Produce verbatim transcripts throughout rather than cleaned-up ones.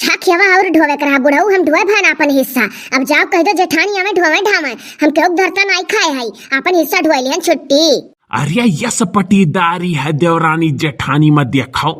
हाँ, खेवा और ढोवे के रहा बुढ़ऊ, हम ढोए भान आपन हिस्सा। अब जाओ कह दो जेठानी आवे ढोवे ढावे, हम केहू के धरता नाई खाए हई, आपन हिस्सा ढोए लिहन छुट्टी। अरे यस पटीदारी है देवरानी जेठानी मत देखाओ।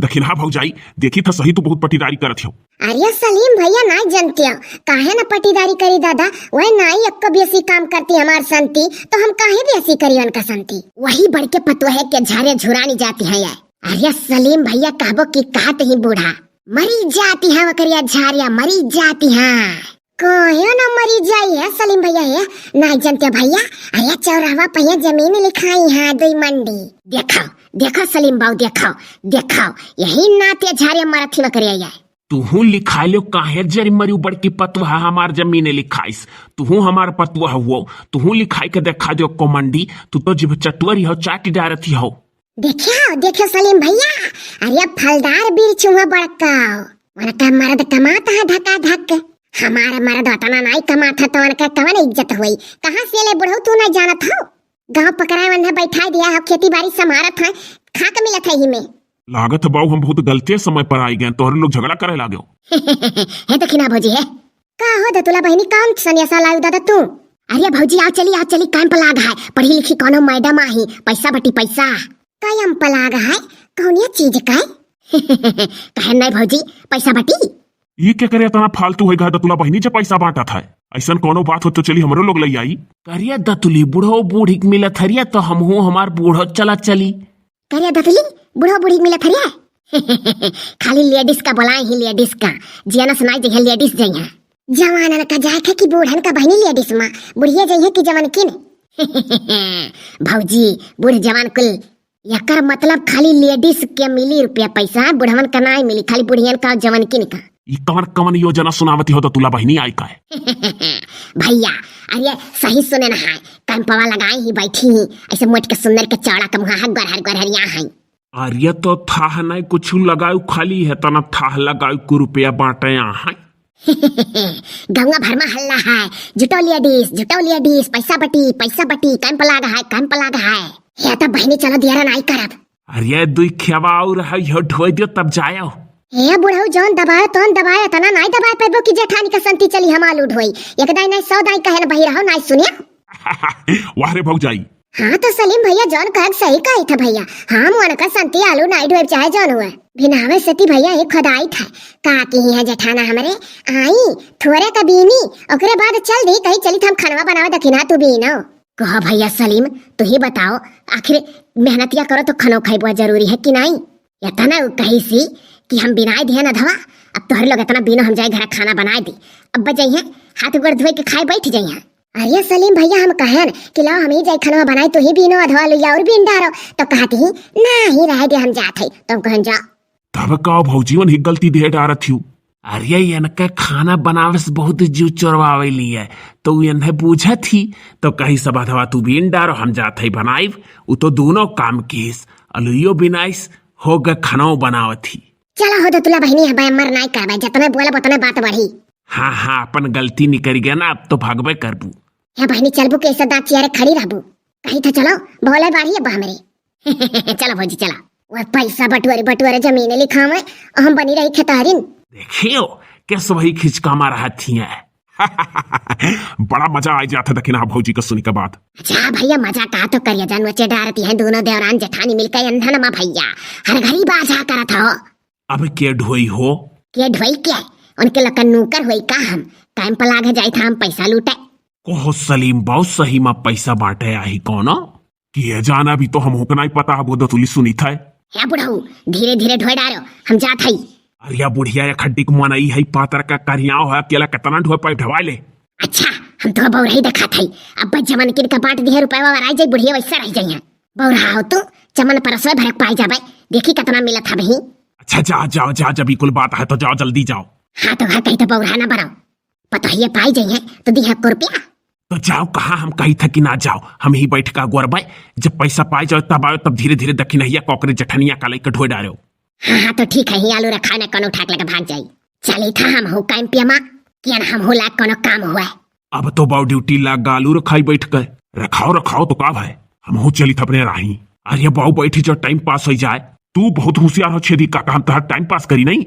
दखिनहा भौजाई, देखी था सही तू बहुत पटीदारी करत हो। अरे सलीम भैया नाई जनते हो, काहे न पटीदारी करी दादा, वह नाई अक्को बेसी काम करती हमार संती, तो हम काहे बेसी करी उनका संती? वही बड़के पतोहे के झारे झुरानी जाती है ये। अरे सलीम भैया कहबो कि कहत ही बूढ़ा, मरी जाती है वकरिया झारिया, मरी जाती है। काहे न मरी जाई है सलीम भैया, है नाई जनते भैया। अरे चौराहा पहिया जमीन लिखाई है दुई मंडी। देखाओ, देखाओ सलीम बाऊ, देखाओ, देखाओ, यही नाते झारे मरत ही वकरिया है। तुहू लिखा लो काहे जरी मरी बड़की पतवा हमार जमीन लिखाइस, तुहू हमार पतवा हुओ, तुहू लिखाई के देखा दो को मंडी, तू तो जिभ चटवरी हो, चाट डारत ही हो। देखियो, देखियो सलीम भैया, अरे फलदार वृक्ष हुआ बड़का, उनका मर्द कमात है धका धक। हमार मर्द उतना नाई कमात है तो उनका कवन इज्जत होई? कहाँ से ले बुढ़ऊ तू ना जानत हो? गाँव पकड़ाए वन्हे बैठाए दिया हो, खेती बाड़ी संभारत है, खाक मिलत है ही में। लागत है बाऊ हम बहुत गलते समय पर आई गए, तोहरे लोग झगड़ा करे लागो। हे दखिना भौजी है। का हो दतुला बहिनी, कौन सनेसा लायु दादा तू? अरे भौजी आओ चली, आओ चली, काम पलाग है, पढ़ी लिखी कौनो मैडम आही, पैसा बटी पैसा। काम पलाग है? कौन ये चीज का? कहे नहीं भौजी, पैसा बटी। ये क्या करे इतना फालतू है घर दतुला बहिनी, जब पैसा बांटत है? ऐसन कौनो बात हो तो चली हमरो लोग ले आई। करिया दतुली बुढ़ो बूढ़ी के मिलत हरिया तो हमहू हमार बूढ़ो चला चली। करिया दतुली बुढ़ो बूढ़ी के मिलत हरिया। खाली लेडीज का बोलाए ही लेडीज का, जियाना सुनाई जइहे लेडीज जइहे। जवानन का जाए थे कि बूढ़न का बहिनी लेडीज मा, बुढ़िया जइहे कि जवान किन? भौजी बूढ़ जवान कुल। एकर मतलब खाली लेडीज के मिली रुपया पैसा, बुढ़वन का नाई मिली, खाली बुढ़ियन का जवान किन का। ई कवन कवन योजना सुनावती हो दतुला बहिनी आई का है? भैया, अरे सही सुने ना है, कैंपवा लगाए ही बैठी ही, ऐसे मोट के सुंदर के चौड़ा के मुहा है, गोरहर गोरहरिया है। अरे तो थाह नहीं कुछ लगाऊ, खाली है तना थाह लगाऊ को रुपया बांटे यहाँ। गंगा भर में हल्ला है, जुटो लेडीज, जुटो लेडीज, पैसा बटी, पैसा बटी, कैंप लाग है, कैंप लाग है। हे तो बहिनी चलो दियारा नाई करब। अरे दुई खेवा और है, यो ढोई दियो तब जायो। हे बुढ़ऊ जौन दबायो तौन दबायो, तना नाई दबाए पैबो कि जेठानी का संती चली हम आलू ढोई। एक दाई नाई सौ दाई कहे न बही रहो नाई सुनिया। वाह रे भौजाई। हाँ तो सलीम भैया जौन कहक सही कही था भैया, हम उनका संती आलू नाई ढोई चाहे जौन हुआ। भिनावे सती भैया एक खुदाई था, का की है जेठाना हमरे आई थोरे का बीनी, ओकरे बाद चल दी कही चली था हम खनवा बनावे दखिना तू बीनो। कहो भैया सलीम, तू ही बताओ, आखिर मेहनतिया करो तो खनो खइबो जरूरी है कि नाई? या तना उ कही सी कि हम बिनाए दिहन अधवा, अब तोहरे लोग इतना बीनो हम जाए घर खाना बनाए दी। अब बजइहे हाथ गोड़ धोए के खाए बैठ जइहे। अरे सलीम भैया हम कहन कि लाओ हम ही जाए खनवा बनाए, तू ही बीनो अधवा लुइया और बीन डारो, तो कहती ही ना ही रह दे हम जात है, तो हम कहन जा। तब का भौजी वनही गलती दे डारत हिउ? अरे इनका खाना बनावे से बहुत जीव चोरवावे लिए, तो उ इन्हें बूझत ही, तो कही सब अधवा तू बीन डारो हम जात है बनाइब। उ तो दोनों काम किस, अलुइयो बिनाइस, हो ग खनौ बनावत ही। चलो हो दतुला बहिनी, अब मर नाई करबे, जतने बोलब उतने बात बढ़ी। हाँ हाँ, अपन गलती निकल गया ना, अब तो भगबे करबू। हे बहिनी चलबू के ऐसे दांत चियारे खड़ी रहबू? कही था चलो, बोले बाढ़ी अब हमरे। चलो भौजी चला। वो पैसा बटुअरे बटुअरे जमीन लिखावे, हम बनी रही खेतहरिन। देखियो, कैसे वही खिचका मारा हाथी है। बड़ा मजा आ जाता दखिना भौजी का सुनी का बात। अच्छा भैया, मजा का तो करिया जान, वचे डारती हैं दोनों देवरान जेठानी मिलकर अंधन मा भैया, हर घड़ी बाजा करत हो। अब के ढोई हो? के ढोई के? उनके लकन नौकर होई का हम? टाइम पर लागे जाई था हम पैसा लूटे। कोहो सलीम बाऊ, सही मा पैसा बांटे आही कौनो? किए जाना, अभी तो हमहू के नाई पता है, वो दतुली सुनी था। हे बुढ़ऊ, धीरे धीरे ढोए डारो, हम जात हई। अरे या बुढ़िया, या खड्डी के मनई है, पातर का करियाव है, अकेला कितना ढोए पाइप ढवाए ले। अच्छा, हम तो बौरही देखात हई, अब जमन किन का बांट दिहे रुपया वराई जाई, बुढ़िया वैसे रह जाई है। बौरहा हो तू, चमन परसवे भरक पाई जाबे, देखी कितना मिलत है बही। अच्छा जा, जा, जा, जब ई कुल बात है तो जाओ, जल्दी जाओ। हाँ तो घर कही तो बौरहा ना बनाओ, पतोहिए पाई जाई है तो दी है को रुपया। तो जाओ, कहाँ हम कही था कि ना जाओ, हम ही बैठ का गोरबे, जब पैसा पाई जाओ तब आओ, तब धीरे धीरे दखिनहिया कोकरे जठनिया का लइके ढोए डारो। हाँ, हाँ, तो ठीक है, ही आलू रखा न कोनो उठा के लेके भाग जाई। चली था हम हो काम पियमा, किया न हम हो लाग कोनो काम हुआ। अब तो बाऊ ड्यूटी लाग गा आलू रखाई बैठ के। रखाओ, रखाओ तो का भाई, हम हो चली था अपने राही। अरे बाऊ बैठी जो टाइम पास हो जाए। तू बहुत होशियार हो छेदी काका, हम तोहार टाइम पास करी नहीं।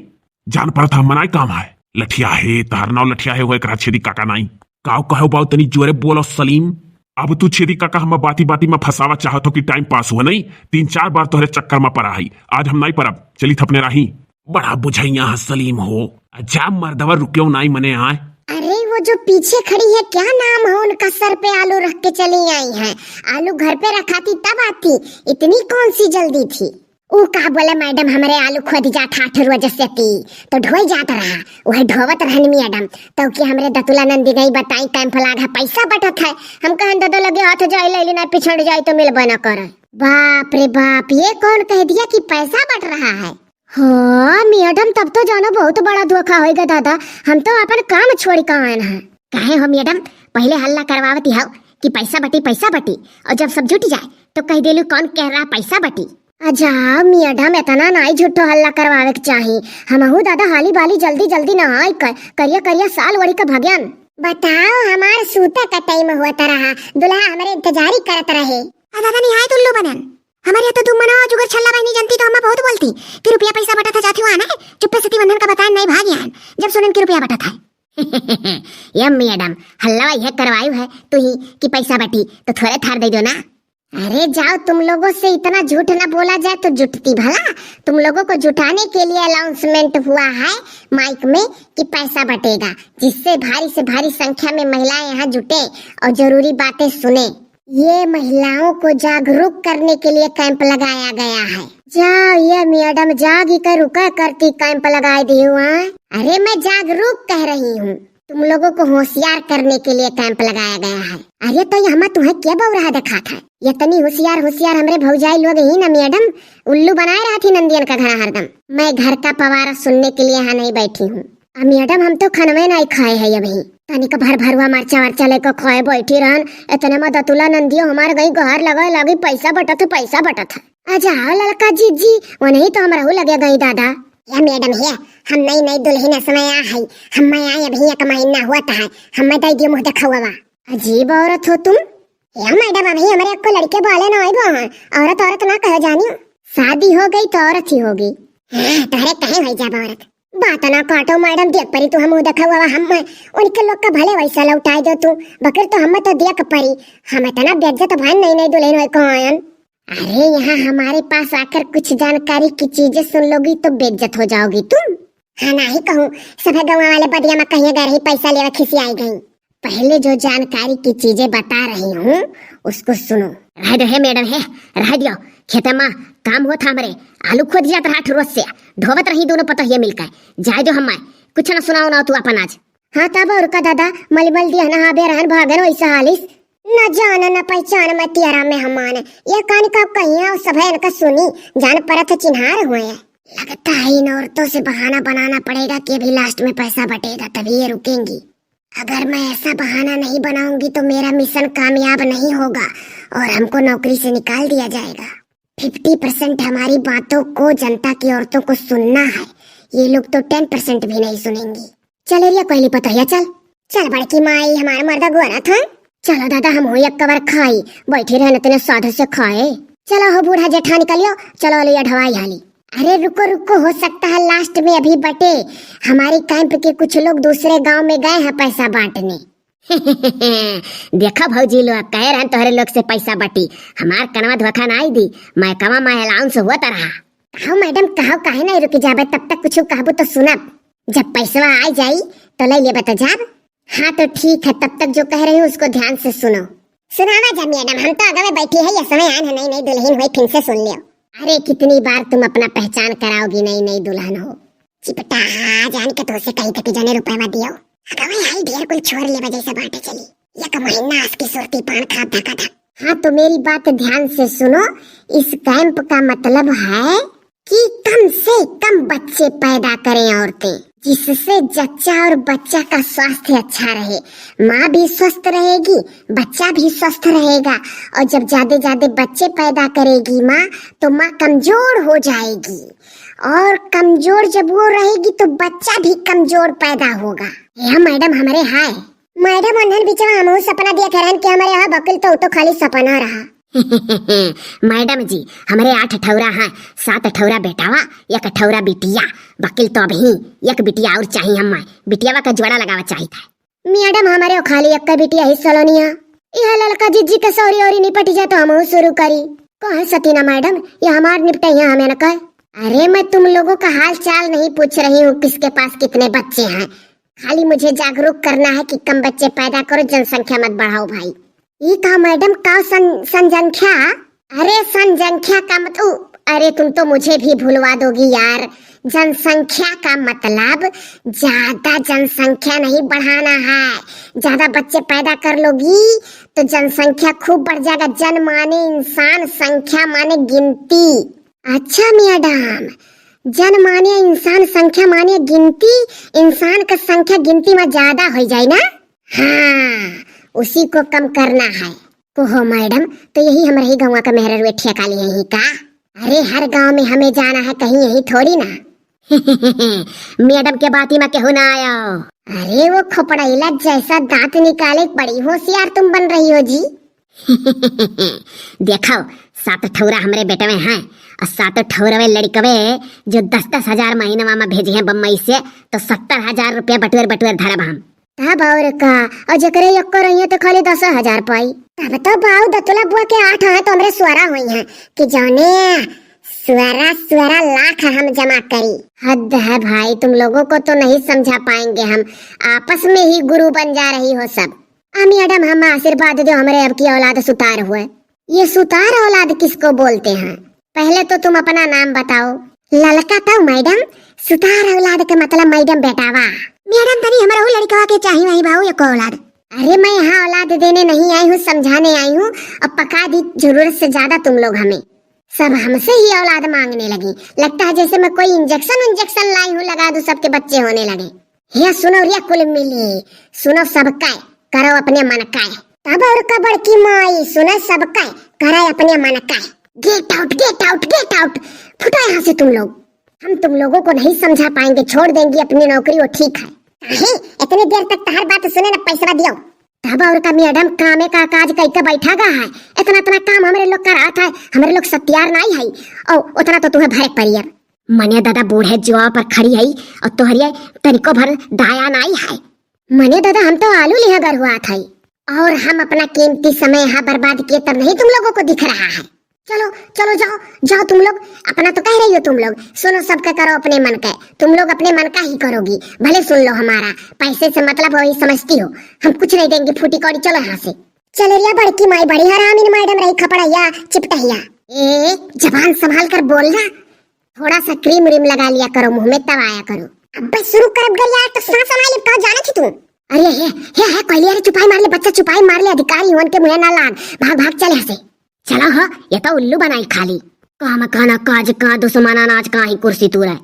जान परत ह, मनाई काम है। लठिया है, तहर नाव लठिया है, वो एकरा छेदी काका नाई। काव कहो बाऊ, तनी जोरे बोलो सलीम। अब तू छेदी काका हम बाती बाती में फंसावा चाहत हो कि टाइम पास हुआ नहीं? तीन चार बार तोहरे चक्कर में परा है, आज हम नाई परब, चली थपने राही। बड़ा बुझैया है सलीम हो। जा मर्दवा रुक्यो नाई मने आए। अरे वो जो पीछे खड़ी है, क्या नाम हो उनका, सर पे आलू रख के चली आई हैं। आलू घर पे रखा थी तब आती, इतनी कौन सी जल्दी थी? ऊ का बोले मैडम, हमरे आलू खोद जात हा ठरुआ जसे ती, तो ढोई जात रहा, वही ढोवत रहन मैडम, तो कि हमरे दतुला नंदी गई बताई कैंप लाग है, पैसा बटत है। हम कहन ददो लगे हाथ जाई ले लेना, पिछड़ जाई तो मिलबे न करे। बाप रे बाप, ये कौन कह दिया कि पैसा बट रहा है? हाँ मैडम, तब तो जानो बहुत बड़ा धोखा होइगा दादा, हम तो अपन काम छोड़ के आयन है। काहे हो मैडम, पहले हल्ला करवावती हो कि पैसा बटी, पैसा बटी, और जब सब जुट जाए तो कह देलू कौन कह रहा पैसा बटी। अजा मैडम, इतना नाई झूठो हल्ला करवावे के चाही। हमहू दादा हाली बाली जल्दी जल्दी नहाई कर, करिया करिया साल ओढ़ी के भगन। बताओ, हमार सूता का टाइम हुआ रहा, दुल्हा हमरे इंतजारी करत रहे। आ दादा निहाय उल्लू बनन। हमारे यहाँ तो तुम मनो जुगर छल्ला बहनी जनती तो हम बहुत बोलती कि रुपया पैसा बटा था जाती हुआ ना, चुप्पे से तिवंधन का बताए नहीं भाग यहाँ, जब सुनन कि रुपया बटा था। ये मैडम, हल्ला यह करवायु है तू ही कि पैसा बटी तो थोड़े थार दे दो ना। अरे जाओ, तुम लोगों से इतना झूठ ना बोला जाए तो जुटती भला। तुम लोगों को जुटाने के लिए अनाउंसमेंट हुआ है माइक में कि पैसा बटेगा, जिससे भारी से भारी संख्या में महिलाएं यहाँ जुटे और जरूरी बातें सुने। ये महिलाओं को जागरूक करने के लिए कैंप लगाया गया है। जाओ ये मैडम, जागी कर रुका करती कैंप लगाए दी हुआ। अरे मैं जागरूक कह रही हूँ, तुम लोगों को होशियार करने के लिए कैंप लगाया गया है। अरे तो यहाँ तुम्हें क्या बौराहा दिखात है? इतनी होशियार होशियार हमरे भौजाई लोग ही ना मैडम, उल्लू बनाए रहा थी नंदियन का घरा हरदम। मैं घर का पवारा सुनने के लिए यहाँ नहीं बैठी हूँ। आ मैडम, हम तो खनवे नहीं खाए है अभी। तनिक भर भरुआ मरचा वरचा लेकर खाए बैठी रहन, इतने में दतुला नंदियो हमार गई गहर लगाए लागी, पैसा बटत है, पैसा बटत है। आ जाओ ललका जीजी, वनही तो हमरहू लगे गई दादा। या मैडम हे, हम नई नई दुल्हन समय आ है, हम्मे आए अभी एक महीना हुआ था, हम्मे दे दियो मुँह दिखावा। अजीब औरत हो तुम। या मैडम, अभी हमरे को लड़के बोले ना आइबो हैं, औरत औरत ना कहो जानियो। शादी हो गई तो औरत ही होगी। हाँ, तोहरे कहे होई जाब औरत। बात ना काटो मैडम, देख परी तू हम मुँह दिखावा, हम उनके लोग का भले वैसा लौटाए दो तू, बकर तो हम तो देख परी, हम इतना बेइज्जत भाई नई नई दुल्हन होए को आयन। अरे, यहाँ हमारे पास आकर कुछ जानकारी की चीजें सुन लोगी तो बेइज्जत हो जाओगी तुम। हाँ, ना ही कहूँ, सभे गाँव वाले बदिया में कहिए गए रही, पैसा लेवे खिसियाई गई। पहले जो जानकारी की चीजें बता रही हूँ, उसको सुनो। रह दो हे मैडम हे, रह दियो। खेते में काम होत हमरे, आलू खोद जात रहा ठुरस से, ढोवत रही दोनों पतोहिया मिलकर। जाए दो हम्मे, कुछ ना सुनाओ ना तू अपन आज। हाँ तब और का दादा, मल मल दिया ना, हाँ बेरहन भागन वैसा हालिस। न जान न पहचान मैं तियारा मेहमान, ये कान का कहिया और सभे इनका सुनी, जान परत चिन्हार हुए। लगता है इन औरतों से बहाना बनाना पड़ेगा कि अभी लास्ट में पैसा बटेगा तभी ये रुकेंगी। अगर मैं ऐसा बहाना नहीं बनाऊंगी तो मेरा मिशन कामयाब नहीं होगा और हमको नौकरी से निकाल दिया जाएगा। फिफ्टी परसेंट हमारी बातों को जनता की औरतों को सुनना है, ये लोग तो टेन परसेंट भी नहीं सुनेंगी। चल एरिया कोयली पतोहिया, चल। चल बड़की माई, हमार मर्दा गोरा था। चलो दादा, हम हो एक कबर खाई, बैठी रहन इतने साधु से खाए। चलो हो बूढ़ा जेठा निकलियो, चलो लिया ढवाई हाली। अरे रुको रुको, हो सकता है लास्ट में अभी बटे। हमारी कैंप के कुछ लोग दूसरे गांव में गए हैं पैसा बांटने। देखा भौजी लोग, कहे रहन तोहरे लोग से पैसा बटी, हमार कनवा धोखा ना आई दी, मैं कमा मैं अलाउंस हुआ तरहा। कहो मैडम, कहो, काहे नहीं रुकी जाबे, तब तक कुछ कहबू तो सुनब, जब पैसवा आ जाई तो ले लेबे तो जाब। हाँ तो ठीक है, तब तक जो कह रही हूँ उसको ध्यान से सुनो। सुनावा जा मैडम, हम तो अगवे बैठी है, ये समय आन है, नई नई दुल्हन हुई, फिर से सुन लियो। अरे कितनी बार तुम अपना पहचान कराओगी, नई नई दुल्हन हो। चिपटा, हाँ, जान के तो से कही था कि जने रुपया दियो। अगवे आई ढेर कुल छोड़ लेबे जैसे बाटे चली। एक महीना आस की सुरती पान खात धका धक। हाँ तो मेरी बात ध्यान से सुनो, इस कैंप का मतलब है कि कम से कम बच्चे पैदा करें औरतें, जिससे जच्चा और बच्चा का स्वास्थ्य अच्छा रहे, माँ भी स्वस्थ रहेगी, बच्चा भी स्वस्थ रहेगा। और जब ज्यादा ज्यादा बच्चे पैदा करेगी माँ, तो माँ कमजोर हो जाएगी, और कमजोर जब वो रहेगी तो बच्चा भी कमजोर पैदा होगा। यह मैडम हमरे हाय। मैडम, उन्हन बिचवा हमहू सपना देखे रहन कि हमरे यहाँ बकुल तो, तो खाली सपना रहा। मैडम जी, हमरे आठ ठौरा हैं, सात ठौरा बेटावा, एक ठौरा बिटिया, बकिल तो अबहीं एक बिटिया और चाही हम्मै, बिटियावा का जोड़ा लगावा चाहित है। मैडम, हमरे खाली एक बिटिया ही सलोनिया, यह ललका जिज्जी के सौरी औरी निपट जाए तो हमहू शुरू करी। कहे सकीना मैडम, ये हमार निपटइहैं, हमें न कहे। अरे, मैं तुम लोगों का हाल चाल नहीं पूछ रही हूँ, किसके पास कितने बच्चे हैं, खाली मुझे जागरूक करना है कि कम बच्चे पैदा करो, जनसंख्या मत बढ़ाओ भाई। ई का मैडम, का सन-, जनसंख्या? अरे, जनसंख्या का मत-, उ, अरे, तुम तो मुझे भी भुलवा दोगी यार। जनसंख्या का मतलब ज्यादा जनसंख्या नहीं बढ़ाना है। ज्यादा बच्चे पैदा कर लोगी तो जनसंख्या खूब बढ़ जाएगा। जन माने इंसान, संख्या माने गिनती। अच्छा मैडम, जन माने इंसान, संख्या माने गिनती, इंसान का संख्या गिनती में ज्यादा हो जाए ना, हाँ, उसी को कम करना है। को हो मैडम, तो यही हमरे ही गौवा का मेहररुए ठेका लिहे ही का? अरे, हर गांव में हमें जाना है, कहीं यही थोड़ी ना। मैडम के बाती में केहू ना आयो। अरे, वो खोपड़ैला जैसा दांत निकाले, बड़ी होशियार तुम बन रही हो जी। देखो, सात ठौरा हमरे बेटवे हैं, और सात ठौरवे लड़कवे जो दस दस हजार महीनवा में भेजिहैं बम्बई से, तो सत्तर हजार रुपया बटुअर बटुअर धरब हम। तब और का, और जेकरे एक्को रहिए तो खाली दस हजार पाई। तब तो बाऊ दतुला बुआ के आठ हैं तो हमरे सुअरा होइहैं कि जाने सुअरा सुअरा लाख हम जमा करी। हद है भाई, तुम लोगों को तो नहीं समझा पाएंगे हम, आपस में ही गुरु बन जा रही हो सब। आ मैडम, हम आशीर्वाद दो हमरे अब की औलाद सुतार हुए। ये सुतार औलाद किसको बोलते हैं? पहले तो तुम अपना नाम बताओ। ललका तो मैडम, सुतार औलाद के मतलब मैडम बेटावा। मैडम, तनी हमरा उ लड़कवा के चाही वही बाऊ एको औलाद। अरे, मैं यहाँ औलाद देने नहीं आई हूँ, समझाने आई हूँ। अब पका दी जरूरत से ज्यादा तुम लोग हमें। सब हमसे ही औलाद मांगने लगी। लगता है जैसे मैं कोई इंजेक्शन इंजेक्शन लाई हूँ, लगा दूँ, सबके बच्चे होने लगे। हे सुनो रे कुल मिली, सुनो सबका, करो अपने मन का। तब और का बड़की माई, सुनो सबका, करो अपने मन का। Get out, get out, get out। फुटो यहाँ से तुम लोग। हम तुम लोगों को नहीं समझा पाएंगे, छोड़ देंगे अपनी नौकरी, वो ठीक है। काहे? इतनी देर तक तहर बात सुने न पैसा दियो। तब और का मैडम, कामे का काज कई के बैठा गा है, इतना इतना काम हमरे लोग करात है, हमरे लोग सत्यार नाई है, और उतना तो तुम्हें भरे परियर। मने दादा बूढ़े जुआ पर खड़ी है और तोहरे तनिको भर दाया नाई है। मने दादा, हम तो आलू लिहा गरुआत है और हम अपना कीमती समय यहाँ बर्बाद किए तब नहीं तुम लोगों को दिख रहा है। चलो चलो, जाओ जाओ तुम लोग, अपना तो कह रही हो तुम लोग। सुनो, सबका करो अपने मन का, तुम लोग अपने मन का ही करोगी, भले सुन लो हमारा। पैसे से मतलब वही समझती हो, हम कुछ नहीं देंगे फूटी कौड़ी, चलो यहाँ से। चल रिया बड़की माई, बड़ी हरामिन मैडम रही, खपड़ैया चिपटहिया। ए, जबान संभाल कर बोलना, थोड़ा सा क्रीम व्रीम लगा लिया करो मुंह में, तब आया करो। अबे शुरू करब गरिया तो सांस ना लिपटाओ, जाने थी तू। अरे हे हे हे, कोयलिया रे, चुपाई मार ले बच्चा, चुपाई मार ले, अधिकारी होन के मुँहे ना लाग, भाग भाग चल यहाँ से। चलो हो, ये तो उल्लू बनाई खाली। काम का ना काज का, दुश्मन अनाज का ही कुर्सी तू रहे।